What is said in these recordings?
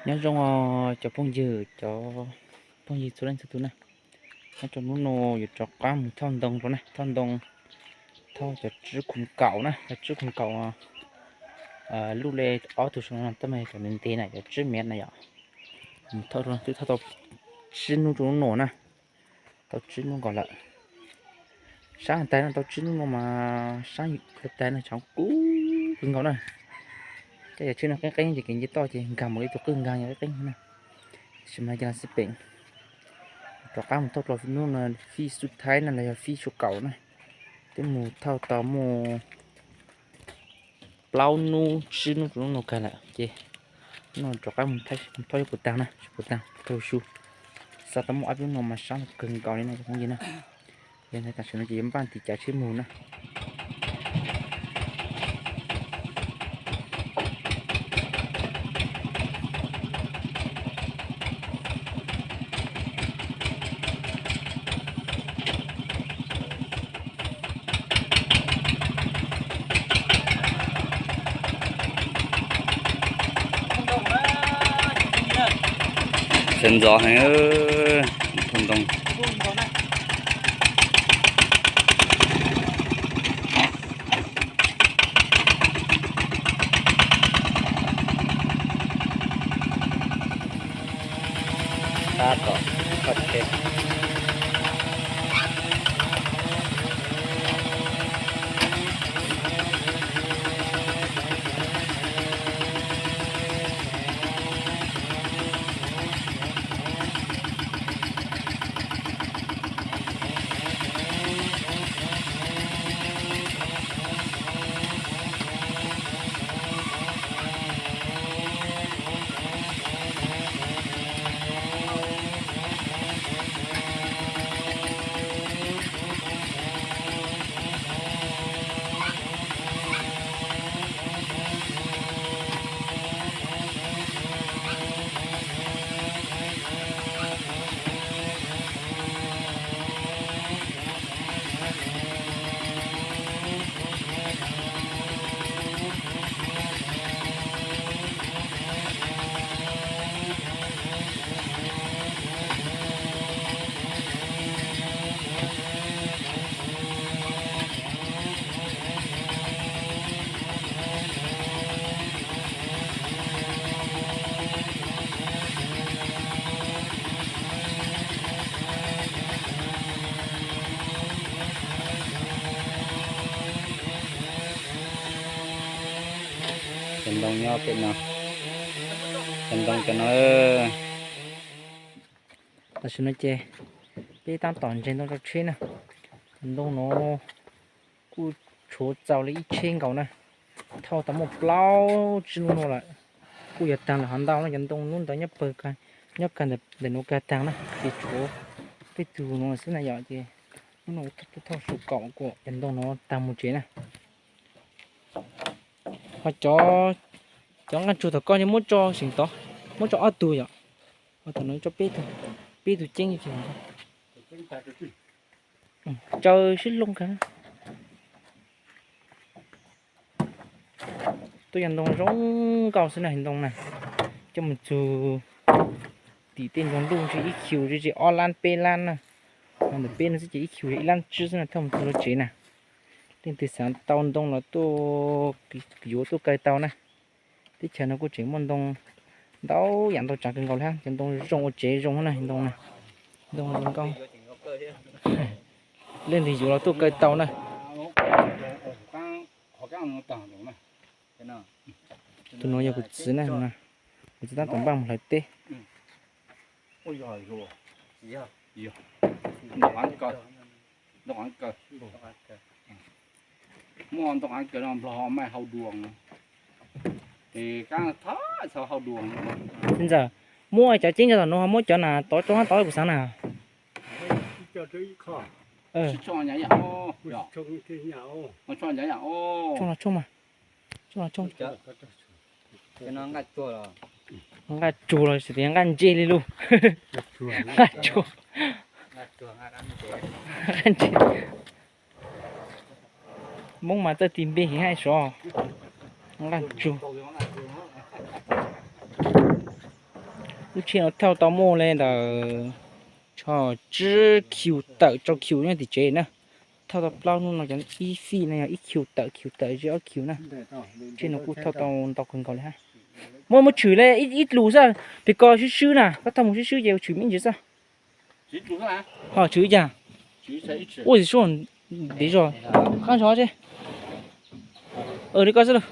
Nyob zoo cov phooj ywg, cov phooj ywg txhua leej txhua tus na. Nyob rau hnub no yuav rov qab mus thauj ntoo rau na, thauj ntoo, thauj cov tswb khoom kaum na, cov tswb khoom kaum luj le ob tug saum no, tab mas cov ntev ntev na, cov tswb miav na yom. Mus thauj rau, twb thauj tau tsib hnub rau hnub no na, tau tsib hnub nkaus lawm. Sab tas no tau tsib hnub no mas sab tas no tshav kub kawg nkaus na. Tej yam tsheb no qeeb qeeb ces kev nce toj ces nkag mus li tus qwj nkag yog qeeb qeeb na. Tab sis mas cia xij peem, rov qab mus thauj rau hnub no, fij xub thaib na los yog fij xub kaum na. Twb mus thauj tau muaj plaub hnub tsib hnub rau hnub no kawg lawm ces hnub no rov qab mus thauj ib puas tag na, ib puas tag thauj su. Xav tau muaj ob peb hnub no mas sab kawg nkaus li no cov phooj ywg na. Yog tam sim no ces yuav npaj tiv cav tsheb mus na. Sawv ntxov heev, thauj ntoo. Tab tom kho tsheb. Cov ntoo nyob pem no, cov ntoo cov no. Tam sim no ces peb tab tom ntses ntoo rau tsheb na. Cov ntoo no kuj tshuav txaus li ib tsheb nkaus na. Thauj tau muaj plaub tsib hnub no lawm, kuj yuav tag lawm hov ntau no. Cov ntoo hnub ntawd nyob pawg, nyob kawg ntawm nuav kawg tag na, ces tshuav peb tug no xwb na yom. Ces hnub no kuv thauj su kaum kuv cov ntoo no tag mus tsev na. Ho cov, cov nqaij tsug tom koj muab tso seem tod, muab tso ob tug yom. Ho tom no tso peb tug, peb tug ceeb. Tsaws sib loo kawg. Tuaj yog ntoo zoo nkauj xwb na, ntoo na. Coj mus txug tim tej ntoo ntuj ntshe ib kius ntshe ob lab peb lab na. Ho ntawm peb no xwb ces ib kius yog ib lab tsib xwb na, thauj mus txug lub tsev na. Leej twg xav tau ntoo los tuaj yuav tuaj kaw tau na. Teb chaws no kuj tseem muaj ntoo ntau yam ntau tsav kawg nkaus li, cov ntoo zoo ua tsev zoo na, ntoo na, ntoo zoo nkauj. Leej twg yuav los tuaj kaw tau na. Tus no yog kuv txiv na, kuv txiv tab tom npaj mus hlawv teb. Ntoo qhaav kaws, muaj ntoo qhaav kaws no Nplog ho maij hau duas, es kaab thab txhad hau duas. Txiv ntxawm, muab cov ceeb cov tom nuav ho muab cov na tod tso hab tod kuv xaav na. Tsoo los tsoo mas, tsoo los tsoo. Nqaij tsuag los tsis tias nqaij ntse li lauj. Nqaij tsuag. Nqaij ntse. Moob mas txawj tis npe heev hais sov. Nqaij tsuag. Lub tsheb no thauj tau muaj li ntawm tsho tsib kiv tawm rau kiv nyob tim tsev na. Thauj tau plaub hnub no cov ib fij no yog ib kiv tawm kiv tawm ze ob kiv na. Tsheb no kuj thauj tau ntau kawg nkaus li hab. Muab muab tshwm li ib lus xwb, pem ko swb swb na, koj thauj mus swb swb ces tshwm me ntsis xwb. Ho tshwm ib yam. Ua tsis sua, ntev zog, qab zog tse. Li koj xwb lauj.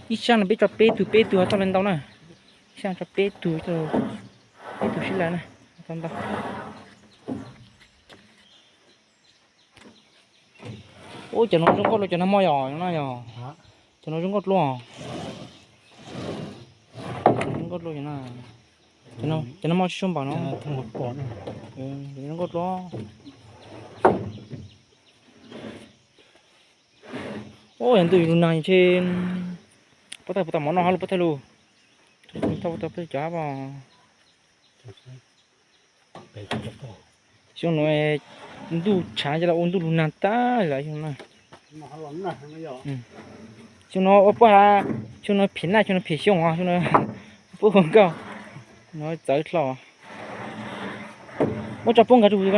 Ib sab no peb tso peb tug peb tug ho tau li ntau na. Ib sab tso peb tug, peb tug sib law na, tau ntau. Ub, cov no zoo nkauj dlua cov no mog yog no yog. Cov no zoo nkauj dlua. Zoo nkauj dlua cov no. Cov no mog tsis zoo npaum no. Zoo nkauj dlua. Ub, yog ntuj yus lug nag ntshe puab thaij puas tau mov noj hab lug puab thaij lug. Thauj puas tau peb cov hab. Xyoo nuav ntuj tshav ces los ua ntuj lug nag tag lawm xyoo no. Xyoo no ua puab has, xyoo no phem naj, xyoo no phem xyoo os, xyoo no puab ua nkauj, no txawv dlhau. Muab tso poob nkag rua huv,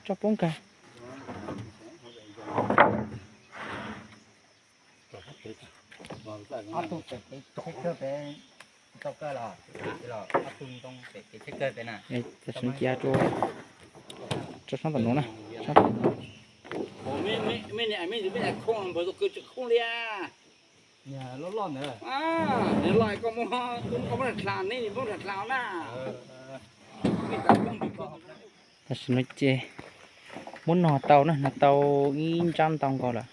tso poob nkag. Tso sab tom nuav na. Tam sim no ces muab nog tau na, nog tau ib ntsab ntau nkaus lawm.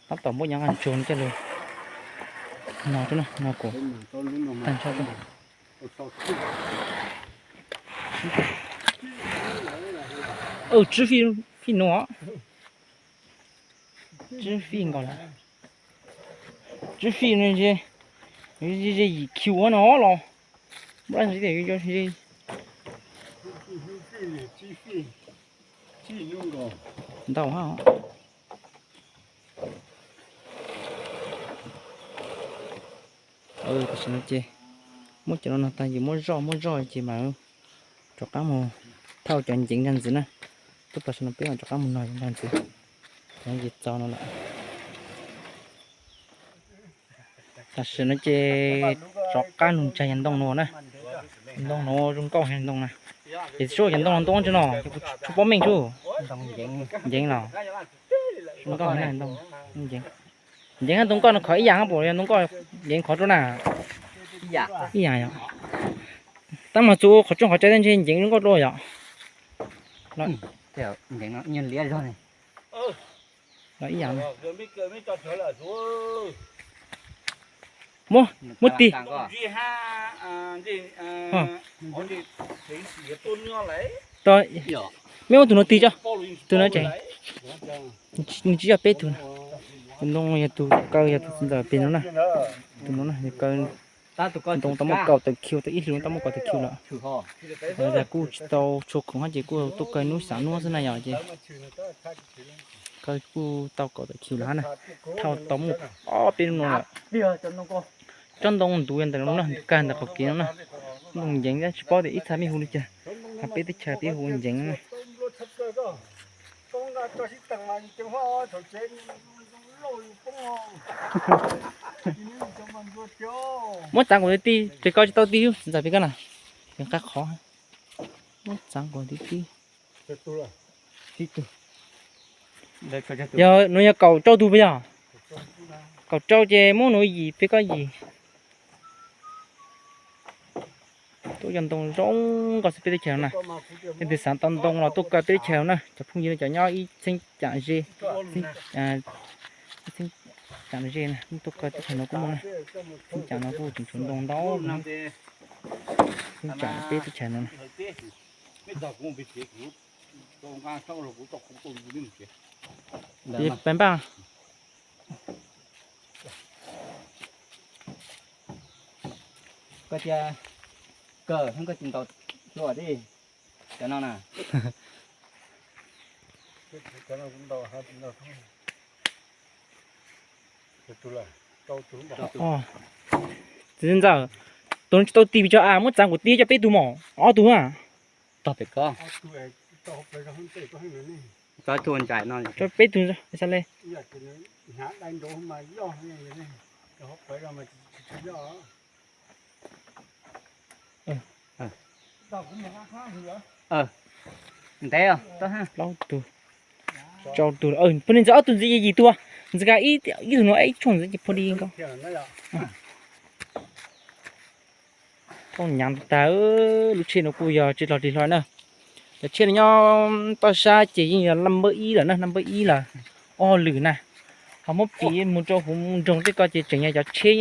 Tab tom muab cov nqaij ntsuag no coj lug nog, nog kuv tag nrho. Tsib fij, fij nuav, tsib fij nkaus lawm. Tsib fij no, ze yim kiv no los, ntau hab. Tam sim no ces muab cov no nog tag ces muab zoj, muab zoj ces mam rov qab mus thauj cov nceev nrag ntxiv na. Tub, tam sim no peb mam rov qab mus nog nrag ntxiv. Cov ces txaus no lawm. Tam sim no ces rov qab nug tsag yog ntoo nuav na. Ntoo nuav zoo nkauj heev ntoo na. Ces tsuas yog ntoo ntoo tsi no, tsis paub meej tsuas nceev los zoo nkauj heev na ntoo. Nceev hab ntoo nkoj no khov ib yam hab, puas yog ntoo nkoj nceev khov rua na? Ib yam yog. Tab mas txug qhov tsooj qhov tsaib tab ntshe nceev zoo nkauj dlua yog. Ib yam. Muab, muab tig. Meb muab tug nuav tig tso. Tug nuav tseem, nws tsis yog peb tug na. Tus ntoo yog tug kaw, yog tug ntawm peg no na. Tus no na, yog kaw, ntoo tau muaj kaum tawm kiv, tau ib hlis tau muaj kaum tawm kiv lawm. Yog kuj tsis tau tshua khoom hab ces kuj tuaj kaw nub xaam nub xwb na yog ces kaw kuj tau kaum tawm kiv lawm hab na. Thauj tau muaj ob peb lub no lawm. Tsob ntoo ntuv yog ntawm no na, ntuv kag ntawm qhov kev no na. Ntoo nceev tsis paub tias ib txha mej hu li cas, hab peb teb chaws peb hu nceev na. Muab txaav kuv tig, peb koj tsis tau tig, txaav peb koj na, qab qhov. Muab txaav kuv tig tig. Yog nuav yog kaum rau tug puas yog? Kaum rau ces muab nuav yim, peb koj yim. Tuaj cov ntoo zoo nkauj xwb peb teb chaws no na. Leej twg xaav tau ntoo los tuaj kaw peb teb chaws no na. Cov phooj ywg no cov nyob ib txheeb caam ze, ib txheeb caam ze na, tuaj kaw teb chaws no kuj muaj na. Txheeb caam no kuj tseem tshuav ntoo ntau na. Txheeb caam peb teb chaws no na. Peb npaj. Koj cia kaw, koj tsis ntaus hlua dib, cov no na. Txiv ntxawm, tus no tsis tau tis pes tsawg a, muab txav nkaus tib coj peb tug mos, ob tug a. Tog pem ko. Peb tug xav le. Ntev, plaub tug, rau tug, phob ni ntxiv ob tug ntxiv yim tug, ntxiv ka ib tug no ib tshooj ntxiv ces phob ni nkaus. Tau nyav tag, lub tsheb no kuj yog tsis hlo ris hlo na. Cov tsheb no nyob toj sab ces yeej yog laj npawb ib lawm na, laj npawb ib lawm, ob hauj lwm na. Ho muab piv mus rau hauv nroog tej ko ces tseem yog cov tsheb,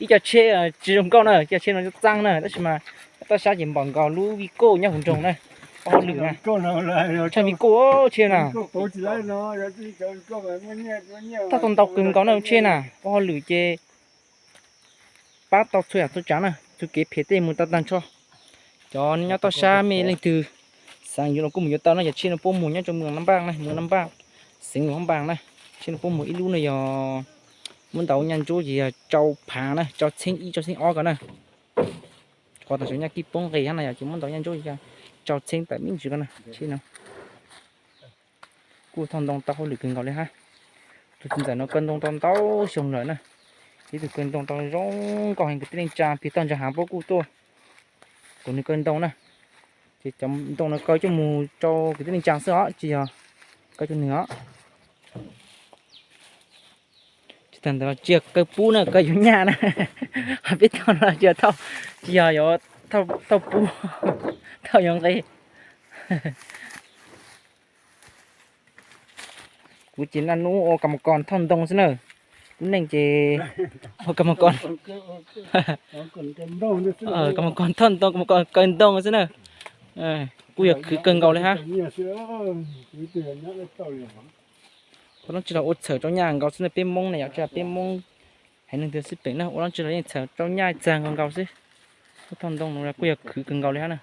ib co tsheb tsis zoo nkauj na, cov tsheb no txaj na, tab sis mas toj sab ces npaum nkaus lub vij koj nyob hauv nroog na, ob hauj lwm na. Tshaj vij koj tsheb na. Tau tau ntau kawg nkaus na lub tsheb na, ob hauj lwm ces pab tau txhua yam txhua tsav na, txhua kev phem tej mus tau tag nrho. Cov nyob toj sab mej leej twg xav yuav los kuj mus yuav tau na, cov tsheb no puab mus nyob rau mus Nam Npaj na, mus Nam Npaj, xeev Nam Npaj na. Tsheb no puab mus ib lub no yog muab ntaus nyaj ntsuab ces yog rau phav na, rau txheeb ib rau txheeb ob ko na. Qhov tam sim nyaj kij poob nqis hab na yog ces muab ntaus nyaj ntsuab yog rau txheeb tawm me ntsis ko na, tsheb no. Kuj thauj ntoo tau hauj lwm kawg nkaus li hab. Tus txiv ntxawm no kaw ntoo tau ntau xyoo lawm na. Ib tug kaw ntoo tau zoo nkauj heev, kwv tij neej tsa plig toj ntsa hav puab kuj tuaj koom nws kaw ntoo na. Ces cov ntoo no kaw coj mus rau kwv tij neej tsa xwb os, tsis yog kaw rau nws os. Tsis tag ntawd los tsis yog kaw pub na, kaw yuav nyaj na. Peb thauj no tsis yog thauj, tsis yog yuav thauj pub, thauj yuav nqe. Kuv ces naj nub ua kam mos kos thauj ntoo xwb na. Lub neej ces ua kam mos kos, kam mos kos thauj ntoo, kam mos kos kaw ntoo xwb na. Kuj yog khwv kawg nkaus li hab. Ua leej twg los ua txhawm rau nyaj nkaus xwb na, peb Moob na yom, tsis yog peb Moob haiv neeg twg xwb pem na, ua leej twg los yeej txhawm rau nyaj txag nkaus nkaus xwb. Thauj ntoo no kuj yog khwv kawg nkaus li hab na.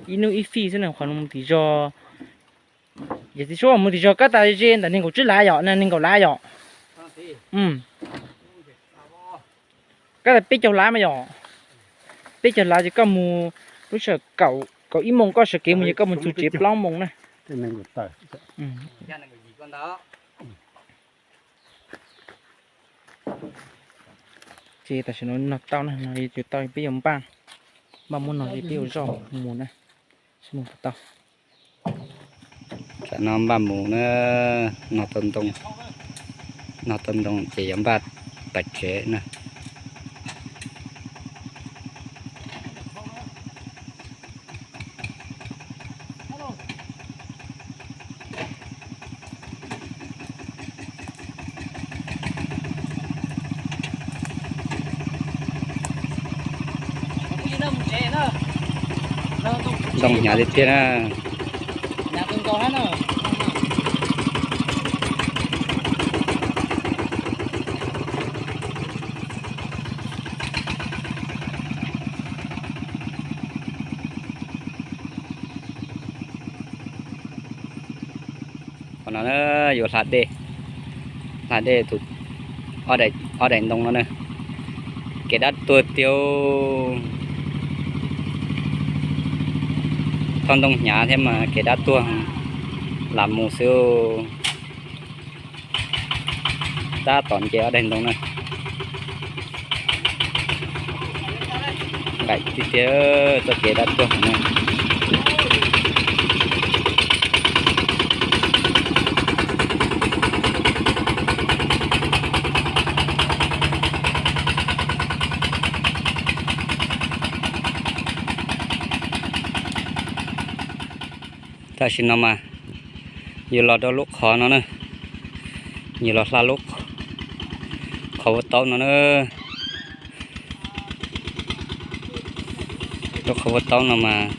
Ib hnub ib fij xwb na, qhov no mus tim zog, yog txiv suab mus tim zog kab tas ze ntawm nees nkaum tsib lav yom, nees nkaum lav yom. Kab tas peb caug lav mas yom. Peb caug lav ces koj mus lub sij hawm kaum ib moos, koj sawv kev mus ces koj mus txug tsev plaub moos na. Ces tam sim no nog tau na, no yuav tau peb yuav npaj, npaj muab nog ces peb ua zoj mus na, sib mus puas tau. Tam no npaj mus na, nog tau ntoo, nog tau ntoo ces yuav npaj pais tsev na. Ntoo hnyav tiag tiag na. Qhov no yuav hla dej, hla dej tus ob daim ntoo no na. Kev dab tuag tiag, thauj ntoo hnyav thiab mas kev dab tuag, lam mus xwb. Tab tom nce ob daim ntoo na. Nqaim tiag tiag, txoj kev dab tuag na. Tam sim no mas yuav los rau lub qhov no na, yuav los hla lub qhov ua taub no na. Lub qhov ua taub no mas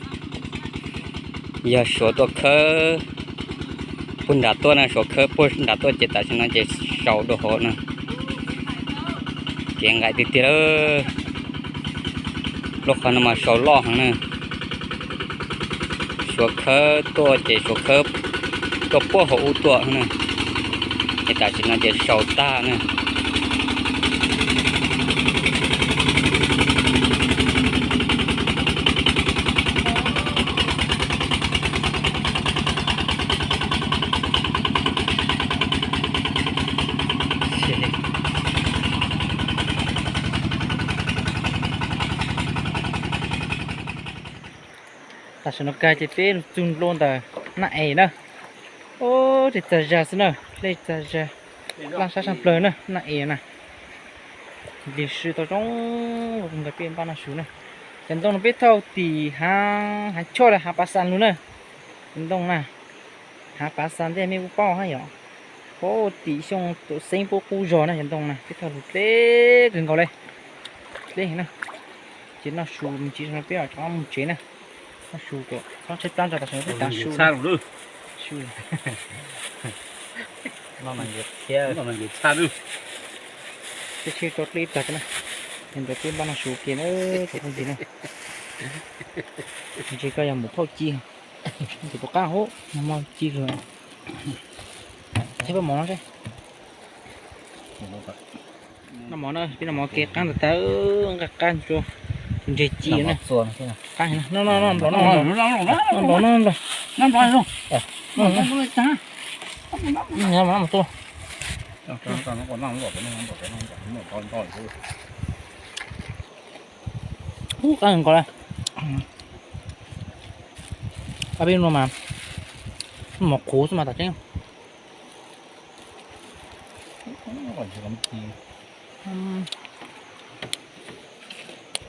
yog Suav tuaj khawb puag nram tuaj na, Suav khawb puag nram tuaj ces tam sim no ces sau dua hauv na. Kev nqaim tiag tiag lawm. Lub qhov no mas sau loj heev na. Suav khawb tuaj ces Suav khawb tuaj puag hauv ub tuaj na. Es tam sim no ces sau tag na. Tam sim no kag ces peb txug nplo ntawm Naj Es na. Ub, dlej txag zag xwb na, dlej txag zag, laj sab sab plawg na, Naj Es na. Lig sij tau zoo nkawd peb npaj noj su na. Cov ntoo no peb thauj tim hav, hav choj los hav Pav Xas lug na. Cov ntoo na, hav Pav Xas ntej mej kuj paub hab yom. Puag tim xyooj Tuam Xeeb puab qub zog na, cov ntoo na peb thauj lug dleb kawg nkaus le. Dleb heev na. Ces noj su me ntsis no peb rov qab mus tsev na. Noj su, txhob tshaib plab ntau, tam sim no peb tav su. Peb tshaib rau dleb tag na. Ces ntawd peb npaj noj su ke na, cov phooj ywg na. Ntshe koj yog mus phauj ci, tes puas qab hub, nag hmo ci lug. Thaij pab mov no seb. Noj mov na, peb noj mov ke qaab ntawd tag, nqaj qab ntsuab, tus ntseg ci na. Qaab, noj noj noj nplom noj, noj nplom noj nplom. Ub, qaab nkaus le. Peb noj mas, mov qhuav xwb mas tam tseeb.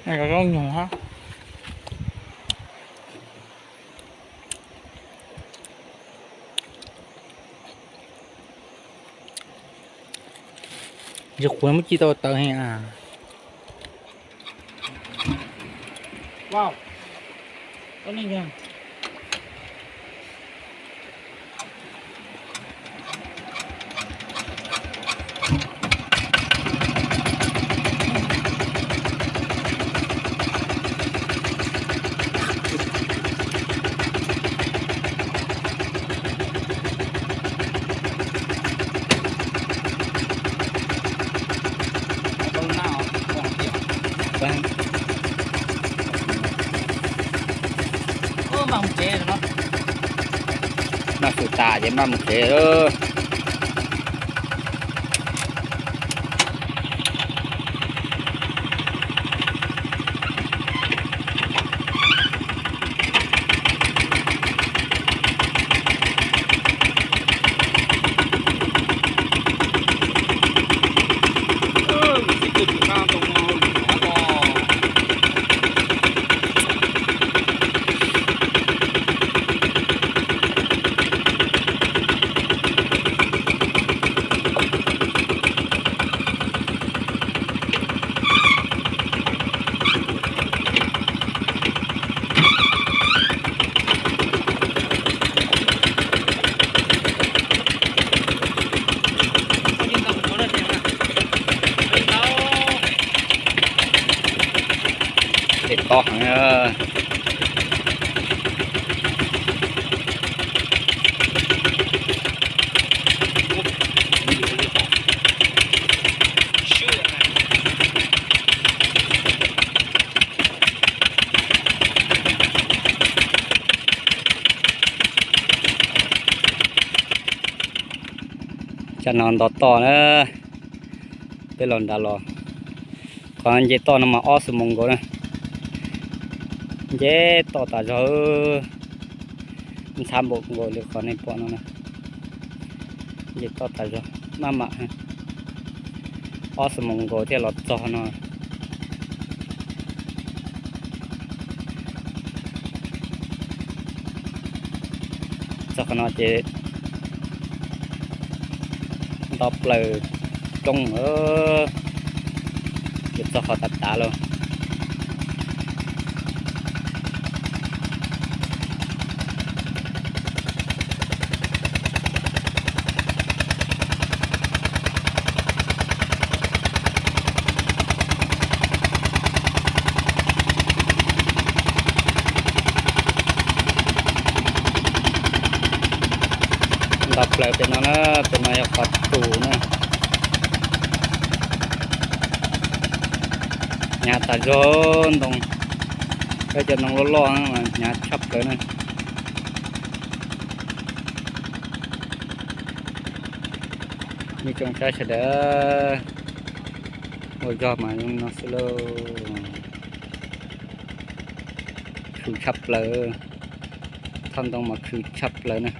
Nyob hab. Ntsis qhuav muab ci tau tawv heev a. Noj su tas ces maj mus tsev lawm. Dej tob heev. Tsam no nto toj na, peb los nram los, qhov nce toj no mas ob xuab moos nkaus na, nce toj tas zog, ntxhab npaum nkaus li qhov nej pom no na, nce toj tas zog maj mam, ob xuab moos nkaus thiaj los txog no. Txog qhov no ces nto plaws roob, ces txog qhov tav tav lawm. Nto plaws pem no na, pem no yog qhov tus na. Hnyav tas zog ntoo, peb cov ntoo loj loj mas hnyav tshaj plaws na. Mej tsoom saib sawv daws, ua zog mas zoo no xwb lauj. Su tshaj plaws. Toj ntoo mas khwv tshaj plaws na.